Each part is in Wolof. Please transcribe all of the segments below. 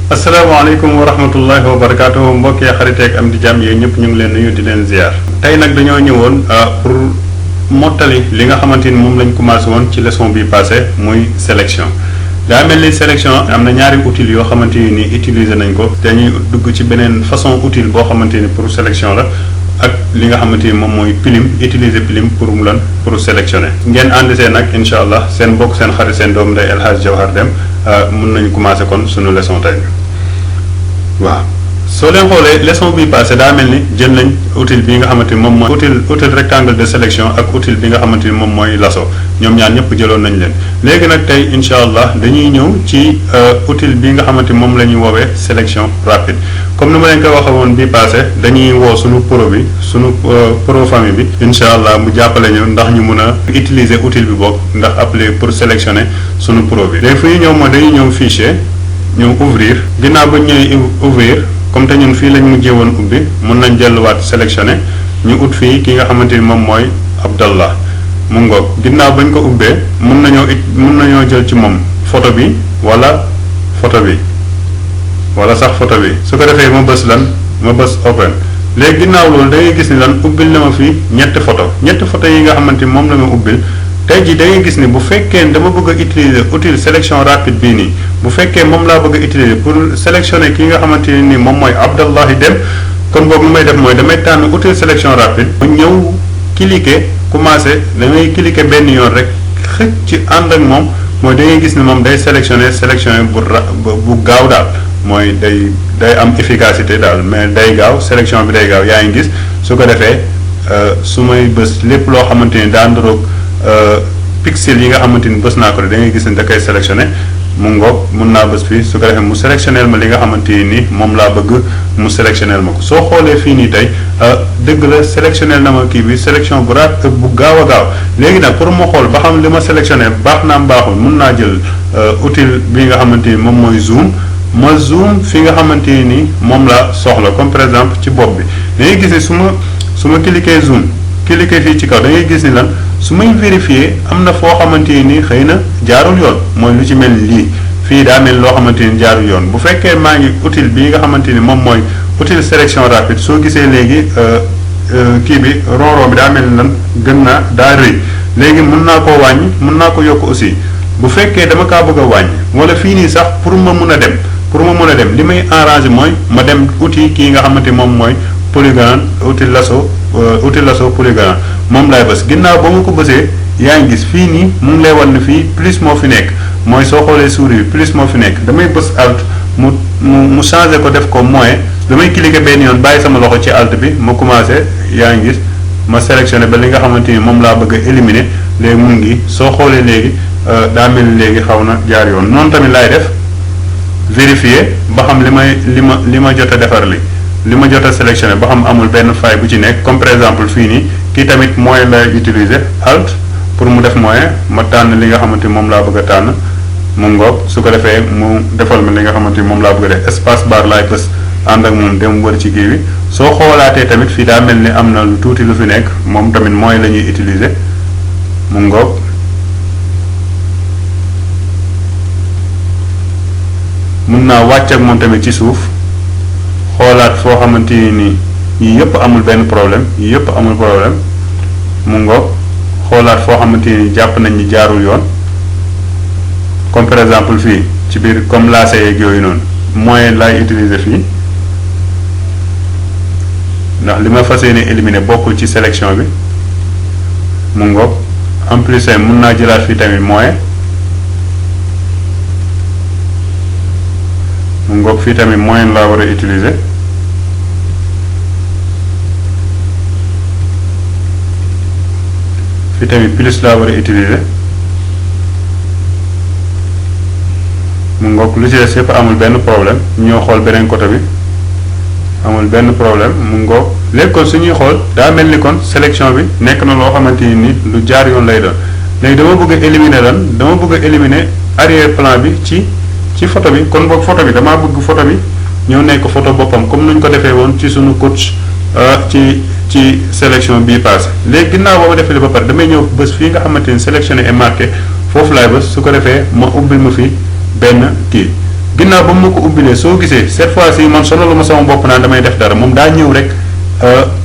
asalaamaaleykum wa rahmatullahi wa barakaatuh mbokk yi xarit ak am di jàmm yéen ñëpp ñu ngi leen nuyu di leen ziar. tey nag dañoo ñëwoon pour mottali li nga xamante ni moom lañ commencé woon ci leçon bi passé muy sélection. daa mel ni sélection am na ñaari outils yoo xamante ni utiliser nañ ko dañuy dugg ci beneen façon outil boo xamante ni pour sélection la ak li nga xamante ni moom mooy pilim utiliser pilim pour mu lan pour sélectionner. ngeen ànd see nag incha allah seen mbokk seen xarit seen doom day El Hadj Diawhar Dème mun nañu commencé kon suñu leçon tey waaw. soo leen xoolee leçon bi passé daa mel ni jël nañ outil bi nga xamante ni moom mooy outil rectangle de sélection ak outil bi nga xamante ni moom mooy lasso ñoom ñaar ñëpp jëloon nañ leen. léegi nag tey incha allah dañuy ñëw ci outil bi nga xamante ni moom la ñuy woowee sélection rapide comme ni ma leen ko waxee woon bi passé dañuy woo suñu pro bi suñu pro famille bi incha allah mu jàppale ñu ndax ñu mun a utiliser outil bi bokk ndax appeler pour sélectionner suñu pro bi. léegi fu ñu ñëw mooy dañuy ñëw fichier ñu ouvrir ginnaaw ba ñëwee ouvrir. comme te ñun fii lañ mujjee woon ubbi mun nañ delluwaat sélectionné ñu ut fii ki nga xamante ni moom mooy Abdallah mu ngoog ginnaaw bañ ko ubbee mun nañoo jël ci moom photo bi wala photo bi wala sax photo bi su ko defee ma bës open léegi ginnaaw loolu da ngay gis ni lan ubbil na ma fii ñetti photo yi nga xamante ni moom la ma ubbil tey jii da ngay gis ni bu fekkee dama bëgg a utiliser outil sélection rapide bii nii bu fekkee moom laa bëgg a utiliser pour sélectionner ki nga xamante ne ni moom mooy Abdallahi Dème kon boobu lu may def mooy damay tànn outil sélection rapide mu ñëw cliquer commencé damay cliquer benn yoon rek xëcc ci ànd ak moom mooy da ngay gis ni moom day sélectionner bu gaaw daal mooy day am efficacité daal mais day gaaw sélection bi day gaaw yaa ngi gis su ko defee su may bës lépp loo xamante ni daa ndoroog pixel yi nga xamante ni bës naa ko da ngay gis ni da koy sélectionné mu ngoog mun naa bës fii su ko defee mu sélectionnel ma li nga xamante ni moom laa bëgg mu sélectionnel ma ko soo xoolee fii nii tey dëgg la sélectionnel na ma kii bi sélection bu gaaw a gaaw léegi nag pour ma xool ba xam li ma sélectionné baax naam baaxul mun naa jël outil bi nga xamante ni moom mooy zoom ma zoom fi nga xamante ni moom laa soxla comme par exemple ci bopp bi da ngay gis ni su ma cliquer zoom cliquer fii ci kaw da ngay gis ni lan su may vérifier am na foo xamante ni xëy na jaarul yoon mooy lu ci mel ni lii fii daa mel loo xamante ni jaarul yoon bu fekkee maa ngi outil bii nga xamante ni moom mooy outil sélection rapide soo gisee léegi kii bi ronron bi daa mel ni lan gën naa daa rëy léegi mun naa koo wàññi mun naa ko yokk aussi bu fekkee dama kaa bëgg a wàññi wala fii nii sax pour ma mun a dem li may arranger mooy ma dem outil kii nga xamante ni moom mooy polygone outil lasso polygone moom laay bës ginnaaw ba ma ko bësee yaa ngi gis fii nii mu ngi lay wan ne fii plus moo fi nekk mooy soo xoolee souris bi plus moo fi nekk damay bës alt mu changé ko def ko moins damay cliquer benn yoon bàyyi sama loxo ci alt bi ma commencé yaa ngi gis ma sélectionné ba li nga xamante ni moom laa bëgg a éliminer léegi mu ngi soo xoolee léegi daa mel ni léegi xaw na jaar yoon noonu tamit laay def vérifier ba xam li ma jot a defar li ma jot a sélectionné ba xam amul benn faille bu ci nekk comme par exemple fii nii kii tamit moyen lay utiliser alt pour mu def moyen ma tànn li nga xamante ni moom laa bëgg a tànn mu ngoog su ko defee mu defal ma li nga xamante ni moom laa bëgg a def espace bar laay bës ànd ak moom dem wër ci kii bi soo xoolaatee tamit fii daa mel ni am na lu tuuti lu fi nekk moom tamit moyen la ñuy utiliser mu ngoog mun naa wàcc ak moom tamit ci suuf xoolaat foo xamante ni yii yëpp amul benn problème mu ngoog xoolaat foo xamante ni jàpp nañ ni jaarul yoon comme par exemple fii ci biir comme laase yeeg yooyu noonu moyen laay utiliser fii ndax li ma fas yéene éliminer bokkul ci sélection bi mu ngoog en plus mun naa jëlaat fii tamit moyen mu ngoog fii tamit moyen laa war a utiliser fii tamit plus laa war a utiliser mu ngoog lu ci des yëpp amul benn problème ñoo xool beneen côté bi amul benn problème mu ngoog léegi kon suñuy xool daa mel ni kon sélection bi nekk na loo xamante ni lu jaar yoon lay doon léegi dama bëgg a éliminer arrière plan bi ci photo bi kon boog photo bi damaa bëgg photo bi ñëw nekk photo boppam comme nuñ ko defee woon ci suñu coach ci sélection bii passé léegi ginnaaw boo ma defee li ba pare damay ñëw bés fii nga xamante ni sélectionné et marqué foofu laay bés su ko defee ma ubbil ma fi benn kii ginnaaw ba mu ko ubbilee soo gisee cette fois-ci man sonaluma sama bopp naan damay def dara moom daa ñëw rek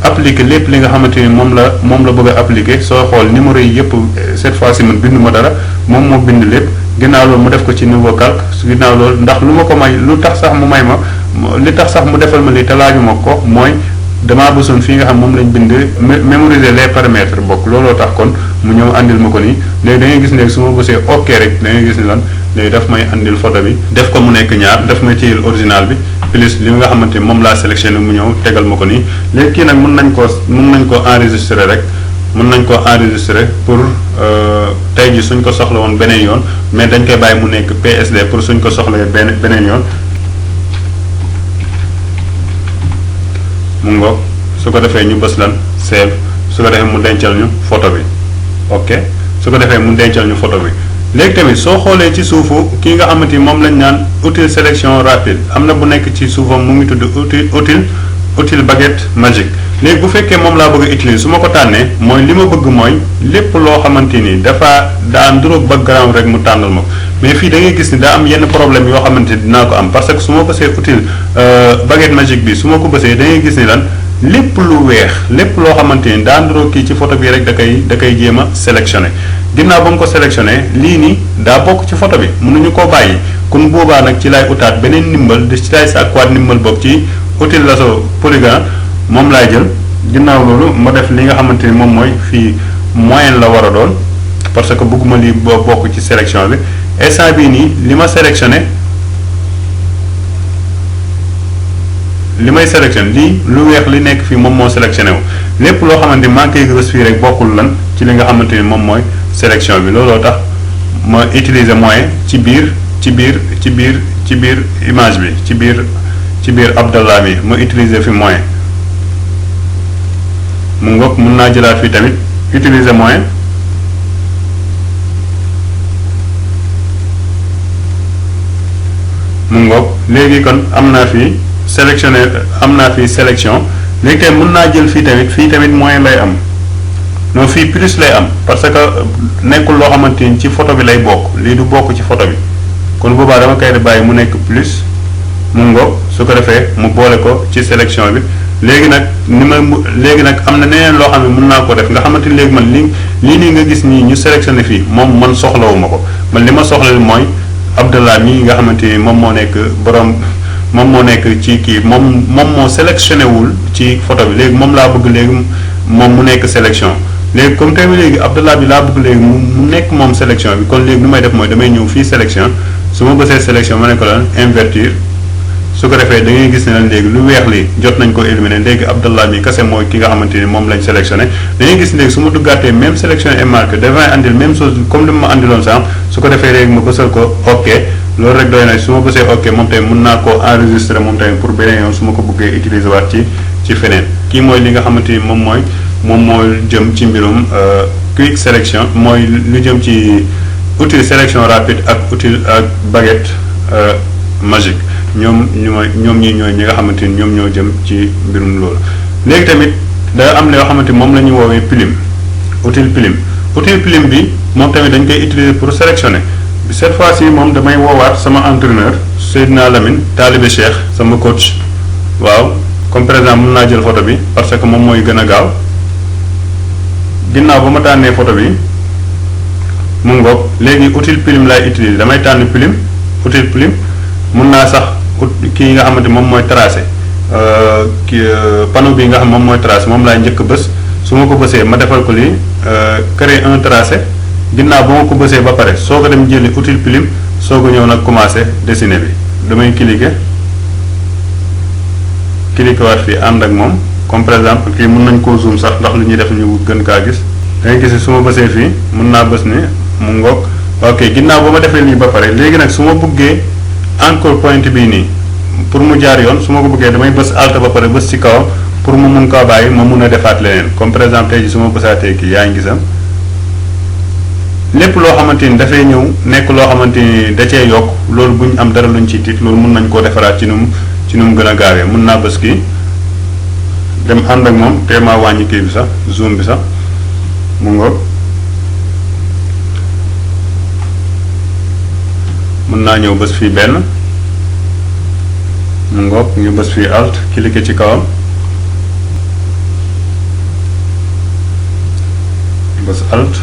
appliquer lépp li nga xamante ni moom la bëgg a appliquer soo xool numéro yi yëpp cette fois-ci man bindu ma dara moom moo bind lépp ginnaaw loolu mu def ko ci niveau calque ginnaaw loolu ndax lu ma ko may lu tax sax mu may ma li tax sax mu defal ma lii te laaju ma ko mooy damaa bësoon fii nga xam moom lañ bind mémoriser les paramètres bokk looloo tax kon mu ñëw andil ma ko nii léegi da ngay gis léegi su ma bësee ok rek da ngay gis ni lan léegi daf may andil photo bi def ko mu nekk ñaar daf may téyel original bi plus li nga xamante ni moom laa sélectionné mu ñëw tegal ma ko nii léegi kii nag mën nañ ko enregistrer rek mën nañ ko enregistrer pour tey ji suñ ko soxla woon beneen yoon mais dañ koy bàyyi mu nekk PSD pour suñ ko soxla beneen yoon mu ngoog su ko defee ñu bës lan save su ko defee mu dencal ñu photo bi ok su ko defee mu dencal ñu photo bi léegi tamit soo xoolee ci suufu kii nga xamante ni moom lañ naan outil sélection rapide am na bu nekk ci suufam mu ngi tudd outil baguette magique léegi bu fekkee moom laa bëgg a utiliser su ma ko tànnee mooy li ma bëgg mooy lépp loo xamante ni daa am duróog background rek mu tànnal ma ko mais fii da ngay gis ni daa am yenn problème yoo xamante ni dinaa ko am parce que su ma bësee outil baguette magique bi su ma ko bësee da ngay gis ni lan lépp lu weex lépp loo xamante ni daa duróog kii ci photo bi rek da koy jéem a sélectionné ginnaaw ba mu ko sélectionné lii nii daa bokk ci photo bi mënuñu koo bàyyi kon boobaa nag ci laay utaat beneen ndimbal ci laay sàkkuwaat ndimbal boobu ci outil lasso polygone moom laay jël ginnaaw loolu ma def li nga xamante ni moom mooy fii moyenne la war a doon parce que bëgguma lii bokk ci sélection bi instant bii nii li ma sélectionné li may sélectionné lii lu weex li nekk fii moom moo sélectionné wu lépp loo xamante ni manqué gros fii rek bokkul lan ci li nga xamante ni moom mooy sélection bi looloo tax ma utiliser moyen ci biir image bi ci biir Abdallah bi ma utiliser fi moyen mu ngoog mun naa jëlaat fii tamit utiliser moyen mu ngoog léegi kon am naa fii sélection léegi tamit mun naa jël fii tamit moyen lay am non fii plus lay am parce que nekkul loo xamante ni ci photo bi lay bokk lii du bokk ci photo bi kon boobaa dama koy bàyyi mu nekk plus mu ngoog su ko defee mu boole ko ci sélection bi léegi nag am na neneen loo xam ne mën naa ko def nga xamante ni léegi man lii nii nga gis nii ñu sélectionné fii moom man soxlawuma ko man li ma soxla mooy Abdallah mii nga xamante ni moom moo nekk ci kii moom moo sélectionné wul ci photo bi léegi moom laa bëgg léegi moom mu nekk sélection léegi comme tamit léegi Abdallah bi laa bëgg léegi mu nekk moom sélection bi kon léegi nu may def mooy damay ñëw fii sélection su ma bësee sélection ma ne ko lan invertir su ko defee da ngay gis ne lan léegi lu weex li jot nañ ko éliminer léegi Abdallah mi kese mooy ki nga xamante ni moom lañ sélectionné da ngay gis léegi su ma duggaatee même sélectionné et marqué dafay andil même chose comme li ma andiloon sax su ko defee léegi ma bësal ko ok loolu rek doy na su ma bësee ok moom tamit mën naa koo enregistrer moom tamit pour beneen yoon su ma ko bëggee utiliser waat ci feneen kii mooy li nga xamante ni moom moo jëm ci mbirum quick sélection mooy lu jëm ci outil sélection rapide ak baguette magique ñoom ñii ñooy ñi nga xamante ni ñoom ñoo jëm ci mbirum loolu léegi tamit da am loo xamante ni moom la ñu woowee plume outil plume bi moom tamit dañ koy utiliser pour sélectionner cette fois-ci moom damay woowaat sama entraîneur Seydina Lamine taalibe Cheikh sama coach waaw comme par exemple mën naa jël photo bi parce que moom mooy gën a gaaw ginnaaw ba ma tànnee photo bi mu ngoog léegi outil plume laay utiliser damay tànn outil plume mun naa sax kii nga xamante moom mooy tracé panneau bi nga xam moom mooy tracé moom laay njëkk bës su ma ko bësee ma defal ko lii créer un tracé ginnaaw ba ma ko bësee ba pare soo ko dem jëli outil plume soo ko ñëw nag commencé dessiner bi damay cliquer waat fii ànd ak moom comme par exemple kii mën nañ koo zoom sax ndax lu ñuy def ñu gën kaa gis da ngay gis su ma bësee fii mën naa bës ni mu ngoog ok ginnaaw ba ma defee lii ba pare léegi nag su ma bëggee encore point bii nii pour mu jaar yoon su ma ko bëggee damay bës alt ba pare bës ci kawam pour mu mun koo bàyyi ma mun a defaat leneen comme par exemple tey ji su ma bësaatee kii yaa ngi gisam lépp loo xamante ni dafay ñëw nekk loo xamante ni da cee yokk loolu bu ñu am dara luñ ci tiit loolu mun nañ koo defaraat ci nu mu gën a gaawee mun naa bës kii dem ànd ak moom te maa wàññi kii bi sax zoom bi sax mu ngoog mën naa ñëw bës fii benn mu ngoog ñu bës fii alt cliquer ci kawam bës alt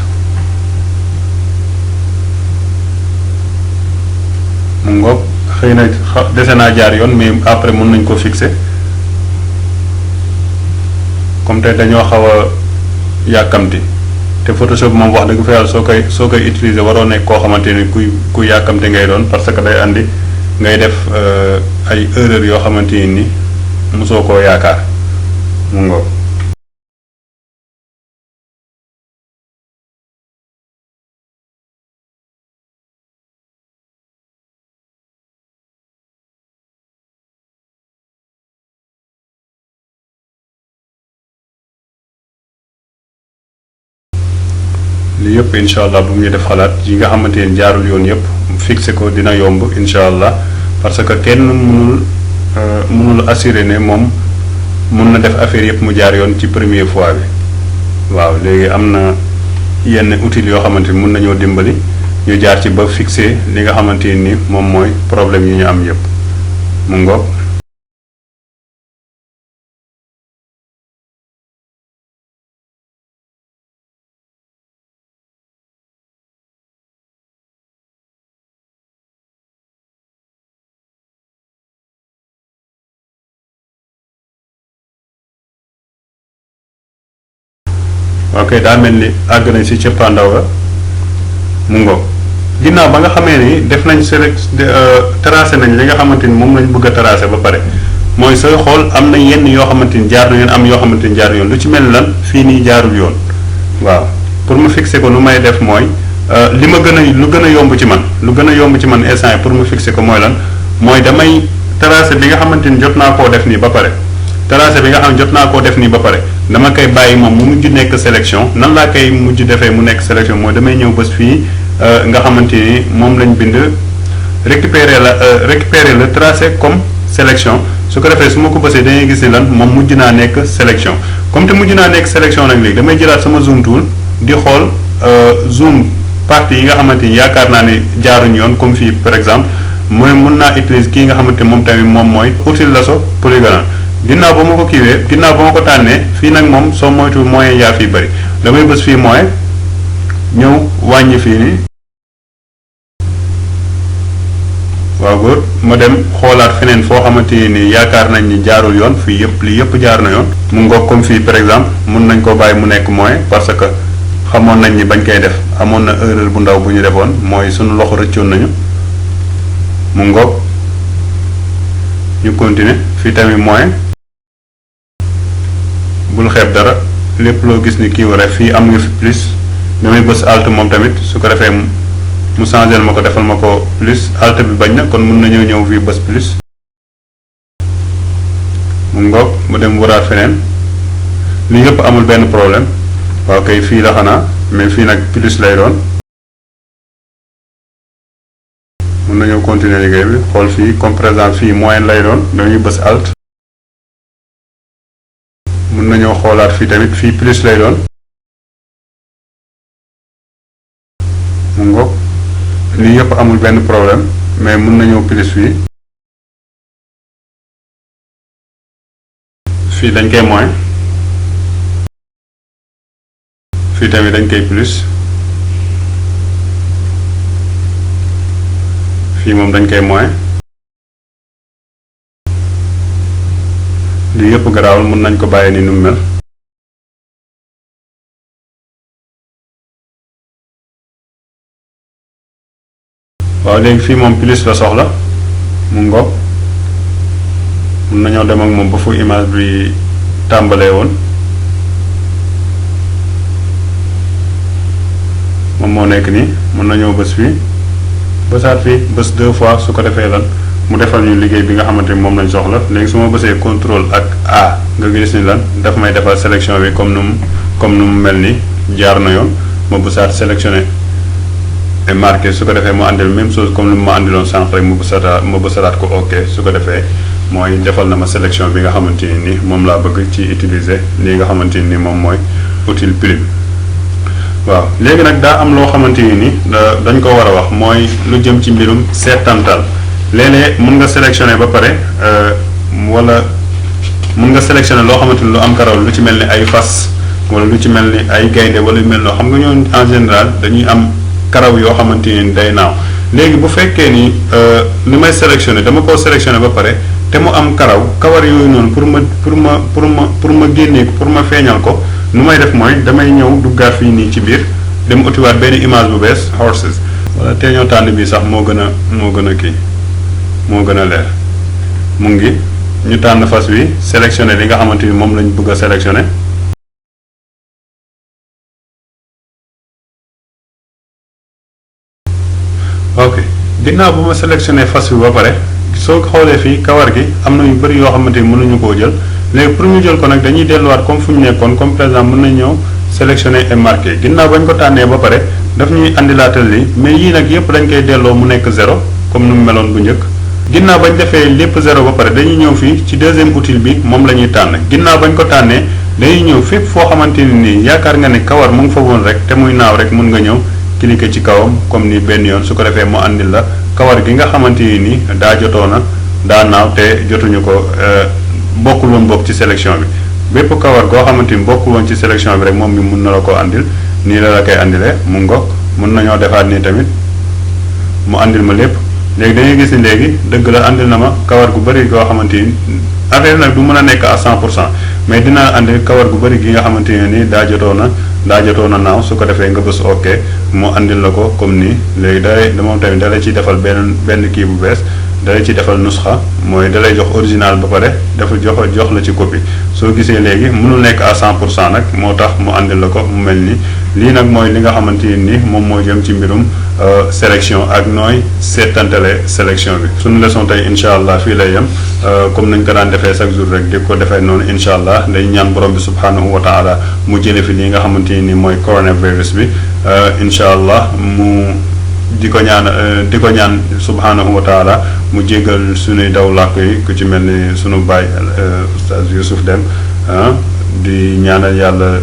mu ngoog xëy na dese naa jaar yoon mais après mën nañ ko fixer comme tey dañoo xaw a yàkkamti te Photoshop moom wax dëgg fa yàlla soo koy utiliser waroo nekk koo xamante ni kuy yàkkamti ngay doon parce que day andi ngay def ay erreur yoo xamante ni mosoo koo yaakaar mu ngoog li yëpp incha allah bu ñu def xalaat yi nga xamante ni jaarul yoon yëpp fixé ko dina yomb incha allah parce que kenn mënul assurer ne moom mun na def affaire yëpp mu jaar yoon ci première fois bi waaw léegi am na yenn outils yoo xamante ni mun nañoo dimbali ñu jaar ci ba fixé li nga xamante ni moom mooy problème yi ñu am yëpp mu ngoog ok daa mel ni àgg nañ ci cëppaandaw la mu ngoog ginnaaw ba nga xamee ni def nañ tracé nañ li nga xamante ni moom lañ bëgg a tracé ba pare mooy sooy xool am na yenn yoo xamante ni jaar na yoon am yoo xamante ni jaar yoon lu ci mel ni lan fii nii jaarul yoon waaw pour ma fixer ko nu may def mooy li ma lu gën a yomb ci man instant pour ma fixer ko mooy lan mooy damay tracé bi nga xamante ni jot naa koo def nii ba pare tracé bi nga xam ne jot naa koo def nii ba pare dama koy bàyyi moom mu mujj nekk sélection nan laa koy mujj defee mu nekk sélection mooy damay ñëw bés fii nga xamante ni moom lañ bind récupérer le tracé comme sélection su ko defee su ma ko bësee dañuy gis ni lan moom mujj naa nekk sélection comme te mujj naa nekk sélection nag léegi damay jëlaat sama zoom tool di xool zoom partie yi nga xamante ni yaakaar naa ne jaaruñ yoon comme fii par exemple mooy mun naa utiliser kii nga xamante moom tamit moom mooy outil lasso polygonal ginnaaw ba ma ko kiiwee ginnaaw ba ma ko tànnee fii nag moom soo moytuwul moyen yaa fii bëri damay bës fii moyen ñëw wàññi fii nii waaw góor ma dem xoolaat feneen foo xamante ni yaakaar nañ ni jaarul yoon fii yëpp lii yëpp jaar na yoon mu ngoog comme fii par exemple mun nañ ko bàyyi mu nekk moyen parce que xamoon nañ ni bañ koy def amoon na erreur bu ndaw bu ñu defoon mooy sunu loxo rëccoon nañu mu ngoog ñu continuer fii tamit moyen bul xeeb dara lépp loo gis ni kii wala fii am nga fi plus damay bës alt moom tamit su ko defee mu changé ma ko defal ma ko plus alt bi bañ na kon mun nañoo ñëw fii bës plus mu ngoog mu dem waraat feneen lii yëpp amul benn problème waaw kay fii la xanaa mais fii nag plus lay doon mun nañoo continuer liggéey bi xool fii comme par exemple fii moyen lay doon dañuy bës alt mun nañoo xoolaat fii tamit fii plus lay doon mu ngoog lii yëpp amul benn problème mais mun nañoo plus fii dañ koy moins fii tamit dañ koy plus fii moom dañ koy moins lii yëpp garaawul mun nañ ko bàyyi ni nu mu mel waaw léegi fii moom plus la soxla mu ngoog mun nañoo dem ak moom ba fu image bi tàmbalee woon moom moo nekk nii mun nañoo bës fii bësaat fii bës 2 fois su ko defee lan mu defal ñu liggéey bi nga xamante ni moom lañ soxla léegi su ma bësee contrôle ak A nga gis ni lan daf may defal sélection bi comme nu mu mel ni jaar na yoon ma bësaat sélectionné et marqué su ko defee mu àndil même chose comme lu ma àndiloon sànq rek ma bësalaat ko ok su ko defee mooy defal na ma sélection bi nga xamante ni moom laa bëgg ci utiliser lii nga xamante ni moom mooy outil plume waaw léegi nag daa am loo xamante ni dañ ko war a wax mooy lu jëm ci mbirum seetantal léeg-léeg mën nga sélectionner ba pare wala mën nga sélectionner loo xamante ni lu am karaw lu ci mel ni ay fas wala lu ci mel ni ay gaynde wala yu mel noo xam nga ñoon en général dañuy am karaw yoo xamante ni day naaw léegi bu fekkee ni li may sélectionner dama koo sélectionner ba pare te mu am kawar yooyu noonu pour ma génnee ko pour ma feeñal ko nu may def mooy damay ñëw duggaat fii nii ci biir dem utiwaat benn image bu bees horses wala te ñoo tànn bii sax moo gën a kii moo gën a leer mu ngi ñu tànn fas wi sélectionner li nga xamante ni moom lañ bëgg a sélectionner ok ginnaaw bu ma sélectionné fas wi ba pare soo xoolee fii kawar gi am na yu bëri yoo xamante ni mënuñu koo jël léegi pour ñu jël ko nag dañuy delluwaat comme fu ñu nekkoon comme par exemple mën nañ ñëw sélectionné et marqué ginnaaw bañ ko tànnee ba pare daf ñuy andilaatal lii mais yii nag yëpp dañ koy delloo mu nekk 0 comme nu mu meloon bu njëkk ginnaaw bañ defee lépp 0 ba pare dañuy ñëw fii ci deuxième outil bi moom la ñuy tànn ginnaaw bañ ko tànnee dañuy ñëw fépp foo xamante ni nii yaakaar nga ne kawar mu ngi fa woon rek te muy naaw rek mun nga ñëw cliquer ci kawam comme ni benn yoon su ko defee mu andil la kawar gi nga xamante ni daa jotoona daa naaw te jotuñu ko bokkul woon bokk ci sélection bi bépp kawar goo xamante ni bokkul woon ci sélection bi rek moom mi mun na la ko andil nii la koy andilee mu ngoog mun nañoo defaat nii tamit mu andil ma lépp léegi dañuy gis ni léegi dëgg la andil na ma kawar gu bëri goo xamante ni affaire nag du mën a nekk à 100% mais dina andil kawar gu bëri gi nga xamante ne nii daa jotoona naaw su ko defee nga bës ok mu andil la ko comme nii léegi moom tamit da lay ciy defal benn kii bu bees da lay ciy defal nusxa mooy da lay jox original ba pare dafa jox la ci copie soo gisee léegi mënul nekk à 100% nag moo tax mu andil la ko mu mel ni lii nag mooy li nga xamante ni moom moo jëm ci mbirum sélection ak nooy seetantale sélection bi suñu leçon tey incha allah fii lay yem comme nañ ko daan defee chaque jour rek di ko defee noonu incha allah day ñaan borom bi subhanahu wa taala mu jële fi li nga xamante ni mooy coronavirus bi incha allah mu di ko ñaan subhanahu wa taala mu jégal suñuy daw làkk yi ku ci mel ni sunu baay Oustaz Youssouf Dème di ñaanal yàlla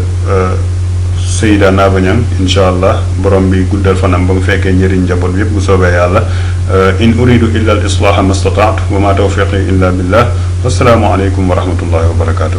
Seyda Nabañang incha allah borom bi guddal fanam ba mu fekkee njëriñ njaboot bi yëpp bu soobee yàlla in uridu illa al islaha ma stataatu wa ma tawfiqi illa billah wassalaamu aleykum wa rahmatullahi wa barakatuh